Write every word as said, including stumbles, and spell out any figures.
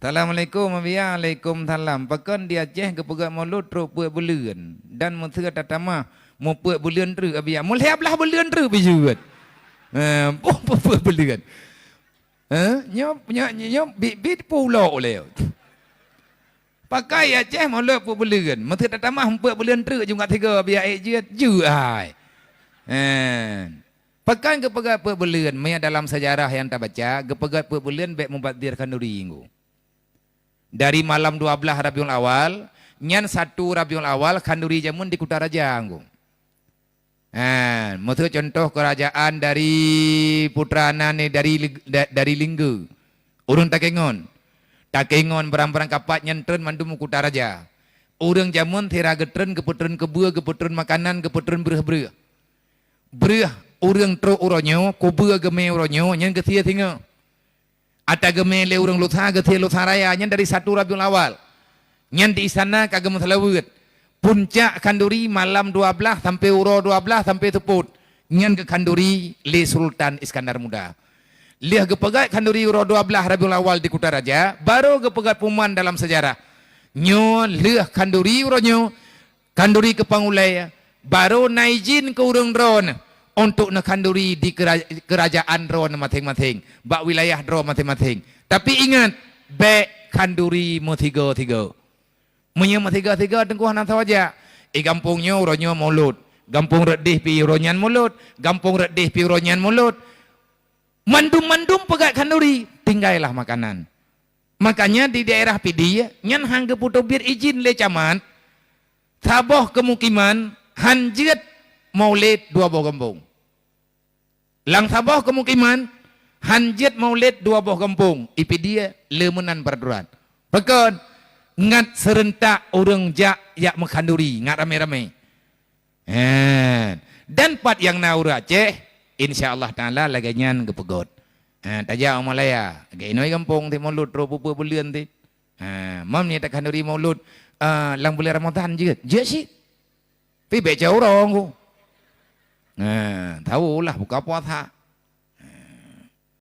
Assalamualaikum, Abiya. Alaikumsalam. Pakon di Aceh geupeugah Maulud trok peuet buleuen dan meuseu tatamah mupeuet buleuen treuk, Abiya. Meulhèe blaih buleuen treuk bijeuet. Eh, peuet buleuen. Eh, nyoe, nyoe, nyoe, nyoe bit-bit pulok lé. Pakai Aceh Maulud peuet buleuen. Meuseu tatamah mupeuet buleuen treuk jungkat tiga, Abiya, ék jeuet, jeuet ai. Eh. Pakon geupeugah peuet buleuen, meunyo dalam sejarah nyang tabaca, geupeugah peuet buleuen bèk mubazir khanduri, Teungku. Dari malam dua blaih Rabiul Awal, nyan satu Rabiul Awal khanduri jameun di Kutaraja, Teungku. Ha, meuseu contoh kerajaan dari putra nan ni, dari Lig-, da-, dari Linggeu. Ureueng Takengon. Takengon, Beurang-Beurang Kapat nyan treun mandum u Kutaraja. Ureueng jameun sira geutreun, geupeutreun keubeue, geupeutreun makanan, geupeutreun breueh-breueh. Breueh ureueng trok uroe nyoe, keubeue geumè uroe nyoe, nyan geusie singoh. Ata geumè lé ureueng Lusa, geusie Lusa Raya, nyan dari satu Rabiul Awal. Nyan di istana ka geumeuseulaweuet. Puncak khanduri malam dua blaih sampai uroe dua blaih sampai seupôt. Nyan geukhanduri lé Sultan Iskandar Muda. Lheueh geupeugöt khanduri uroe dua blaih Rabiul Awal di Kutaraja, barô geupeugöt pengumuman dalam sejarah. Nyoe lheueh khanduri uroe nyoe, khanduri keu pangulèe, barô na izin keu ureueng droeneuh untuk neukhanduri di kera-, keurajaan droeneuh maséng-maséng, bak wilayah droe maséng-maséng. Tapi ingat, bèk khanduri meusigoe-sigoe. Meunyoe meusigoe-sigoe teungku hana sawaja, i gampông nyoe uroe nyoe Maulud, gampông rot deh pih uroe nyan Maulud, gampông rot deh pih uroe nyan Maulud. Mandum-mandum peugöt khanduri, tinggailah makanan. Makanya di daerah Pidie nyan han geupeuteubiet izin lé camat, saboh keumukiman han jeuet maulid dua boh gampông. Lam saboh keumukiman han jeuet maulid dua boh gampông, i Pidie le meunan peuraturan. Pakon? Ngat seureuntak ureueng jak, jak meukhanduri, ngat ramé-ramé. Hen. Dan pat nyang na ureueng Aceh, insya Allah Taala lagèe nyan geupeugöt. Ha, tajak u Malaya, lagèe inoe gampông ti Maulud, troh peuet buleuen ti. Ha, mam ni takhanduri Maulud, eh, lam buleuen Ramadhan jeuet. Jeuet cit. Tapi bèk cit uroe ku. Ha, tau lah buka puasa.